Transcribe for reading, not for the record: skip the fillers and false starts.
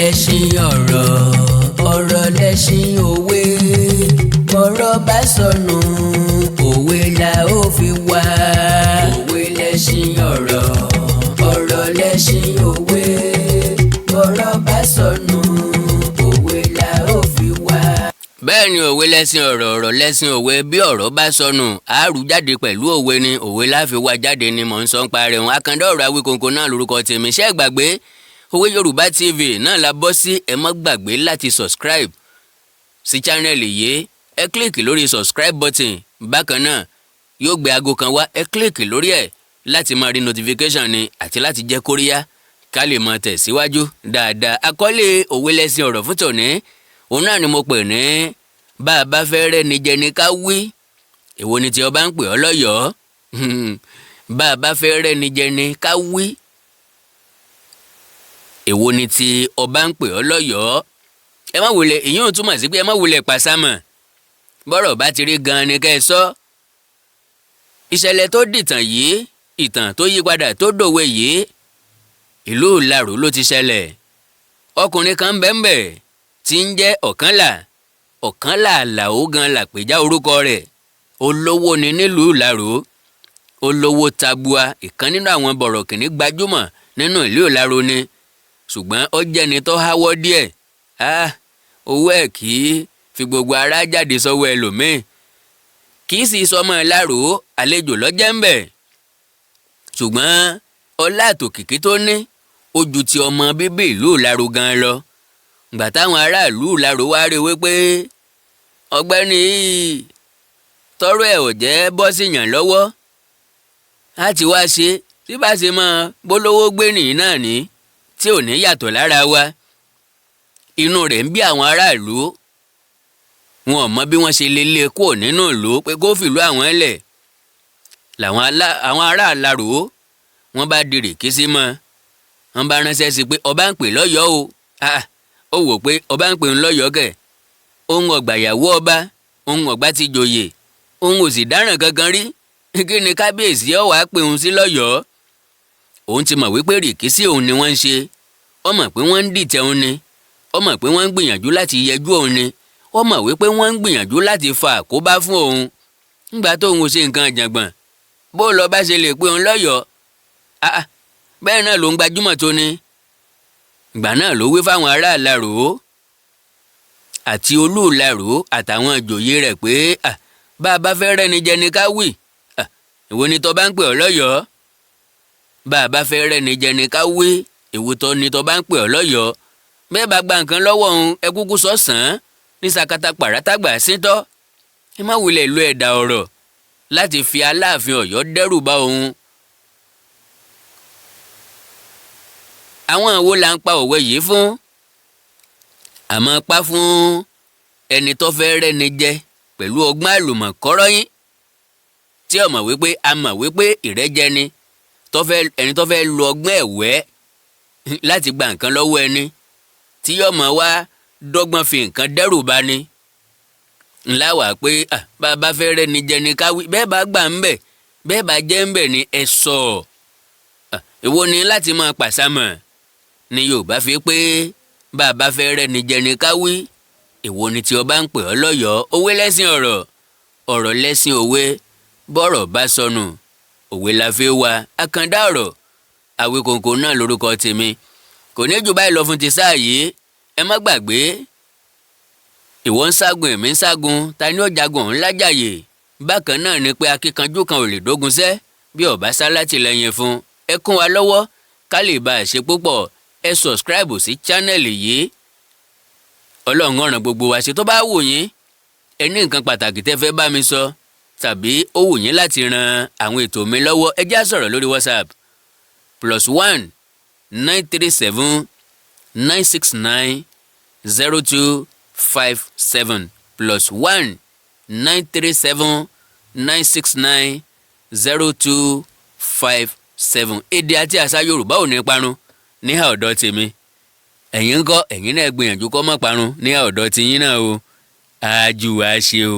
Lẹ́ṣin ọ̀rọ̀, ọ̀rọ̀ lẹ́ṣin òwe. Bọ́rọ̀ bá sọnù, òwe la ó fi wá. Òwe lẹ́ṣin ọ̀rọ̀, ọ̀rọ̀ lẹ́ṣin òwe. Bọ́rọ̀ bá sọnù, òwe la ó fi wá. Bẹ́ẹ̀ ni, òwe lẹ́ṣin ọ̀rọ̀, ọ̀rọ̀ lẹ́ṣin òwe. Bí ọ̀rọ̀ bá sọnù, àárú jáde pẹ̀lú òwe ni, òwe láfi wá jáde ni mò ń sọ ń parẹ́ òun. Akandá Ọ̀rọ̀, Awíkonko náà lórúkọ tèmi. Ṣé ẹ gbàgbé, Òwe Yorùbá TV náà la bọ́ sí. Ẹ má gbàgbé láti subscribe sí channel yìí. Ẹ click lórí subscribe button. Bákan náà, yóò gbé aago kan wá, ẹ click lórí ẹ̀ láti máa rí notification ni àti láti jẹ́ kóríyá ká lè máa tẹ̀síwájú dáadáa. Àkọlé òwe lẹ́ṣin ọ̀rọ̀ fún tòní, òun náà ni mo pè ní "Bá a bá fẹ́ rẹ́ni jẹ ni ká wí, èwo ni tí ọba ń pè ọ́ lọ́yọ̀ọ́?" Bá a bá fẹ́ rẹ́ni jẹ ni ká wí, èwo ni tí ọba ń pè ọ́ lọ́yọ̀ọ́? Ẹ má wulẹ̀, ìyẹn ò túmọ̀ sí pé ẹ má wulẹ̀ pàṣámọ̀. Bọ́rọ̀ bá ti rí gan-an ni kẹ́ ẹ sọ. Ìṣẹ̀lẹ̀ tó dìtàn yìí, ìtàn tó yí padà tó dòwe yìí, ìlú Ìlaró ló ti ṣẹlẹ̀. Ọkùnrin kan bẹ́ẹ̀nbẹ́ẹ̀ tí ń jẹ́ Ọ̀kànlá. Ọ̀kànlá Àlàó gan làpèjá orúkọ rẹ̀. Olówó ni nílùú Ìlaró, olówó tabua, ìkan nínú àwọn bọ̀rọ̀kìnní gbajúmọ̀ nínú ìlú Ìlaró ni. Ṣùgbọ́n ó jẹ́ni tó háwọ́ díẹ̀. Owó ẹ̀ kì í fi gbogbo ara jáde sọ́wọ́ ẹlòmíì, kì í sì sọmọ Ìlaró, àlejò lọ́jẹ́ ń bẹ̀. Ṣùgbọ́n ọlá àtòkìkí tó ní ó ju ti ọmọ bíbí ìlú Ìlaró gan lọ. Gbà táwọn aráàlú Ìlaró wá rí wípé ọ̀gbẹ́ni yìí, tọrọ ẹ̀ ò jẹ́ bọ́ sí yàn lọ́wọ́, á ti wá ṣe tí bá ṣe mọ́ bólówó gbé nìyí náà ní tí ò ní yàtọ̀ lára wa. Inú rẹ̀ ń bí àwọn aráàlú. Wọn ò mọ bí wọ́n ṣe lè lé kúrò nínú ìlú pé kó fìlú àwọn lẹ̀. Làwọn àwọn ará Ìlaró, wọ́n bá di rìkísí mọ́. Wọ́n bá ránṣẹ́ sí pé ọba ń pè lọ́yọ̀ọ́ o. Ó wò pé ọba ń pè ń lọ́yọ̀ọ́ kẹ̀, òun ọ̀gbàyàwó ọba, òun ọ̀gbà ti joyè, òun ò sì dáràn kankan rí. Kí ni kábíyèsí ọ̀ wá pé òun sí lọ́yọ̀ọ́? Òun ti mọ̀ wípé rìkísí òun ni wọ́n ń ṣe. Ó mọ̀ pé wọ́n ń dìtẹ̀ òun ni. Ó mọ̀ pé wọ́n ń gbìyànjú láti yẹjú òun ni. Ó mọ̀ wípé wọ́n ń gbìyànjú láti fa àkóbá fún òun. Ńgbà tóun ò ṣe nǹkan jàngbọ̀n, bó lọ bá ṣe lè pé òun lọ́yọ̀ọ́? Bẹ́ẹ̀ náà ló ń gbajúmọ̀ tó ní. Ìgbà náà ló wí fáwọn ará Ìlaró àti olú Ìlaró àtàwọn ìjòyè rẹ̀ pé bá a bá fẹ́ rẹ́ni jẹ ni ká wí, èwo ni tó bá ń pè ọ́ lọ́yọ̀ọ́? Bá a bá fẹ́ rẹ́ni jẹ ni ká wí, èwo tó ni tó bá ń pè ọ́ lọ́yọ̀ọ́? Bẹ́ẹ̀ bá gba nǹkan lọ́wọ́ òun, ẹ kúkú sọ sàn án ní sakata pàrátàgbà síntọ́. Ẹ má wulẹ̀ lo ẹ̀dà ọ̀rọ̀ láti fi Aláàfin Ọ̀yọ́ dẹ́rù bá òun. Àwọn wo là ń pa òwe yìí fún? Àmọ́ pa fún ẹni tó fẹ́ rẹ́ni jẹ pẹ̀lú ọgbọ́n àlùmọ̀kọ́rọ́yìn, tí ó mọ̀ wípé a mọ̀ wípé ìrẹ́jẹ ni, ẹni tó fẹ́ lo ọgbọ́n ẹ̀wẹ́ láti gba nǹkan lọ́wọ́ ẹni, tí yóò mọ̀ wá dọ́gbọ́n fi nǹkan dẹ́rù bà ni. Ńlá wà pé bá a bá fẹ́ rẹ́ni jẹ ni ká wí. Bẹ́ẹ̀ bá gbà ń bẹ̀, bẹ́ẹ̀ bá jẹ́ ń bẹ̀ ni ẹ sọ. Èwo ni láti máa pàṣámọ̀ ni Yorùbá fi pé bá a bá fẹ́ rẹ́ni jẹ ni ká wí, èwo ni tí ọba ń pè ọ́ lọ́yọ̀ọ́? Òwe lẹ́sìn ọ̀rọ̀, ọ̀rọ̀ lẹ́sìn òwe. Bọ́rọ̀ bá sọnù, òwe la fi wá. Àkàndá Ọ̀rọ̀, Àwíkòǹkò náà lórúkọ tèmi. Kò ní jù báyìí lọ fún ti sáà yìí. Ẹ má gbàgbé, ìwọ ń ságun, èmi ń ságun, ta ni ó jagun òun lájàyè? Bákan náà ni pé akíkanjú kan ò lè dógun sẹ́ bí ọ̀bá sá látìlẹ́yìn fún. Ẹ kún wa lọ́wọ́ ká lè bá a ṣe púpọ̀. Ẹ subscribe sí channel yìí. Ọlọ́run ọ̀ràn gbogbo wa ṣe. Tó bá wù yín, ẹ ní nǹkan pàtàkì tẹ́ fẹ́ bá mi sọ, tàbí ó wù yín láti ran àwọn ètò mi lọ́wọ́, ẹ já sọ̀rọ̀ lórí WhatsApp: +1 937 969 0257, +1 937 969 0257. Èdè àti àṣà Yorùbá ò ní parun níhà ọ̀dọ̀ tèmi. Ẹ̀yin ńkọ́? Ẹ̀yin náà gbìyànjú kó má parun níhà ọ̀dọ̀ tiyín náà o. Àjù wá ṣe o.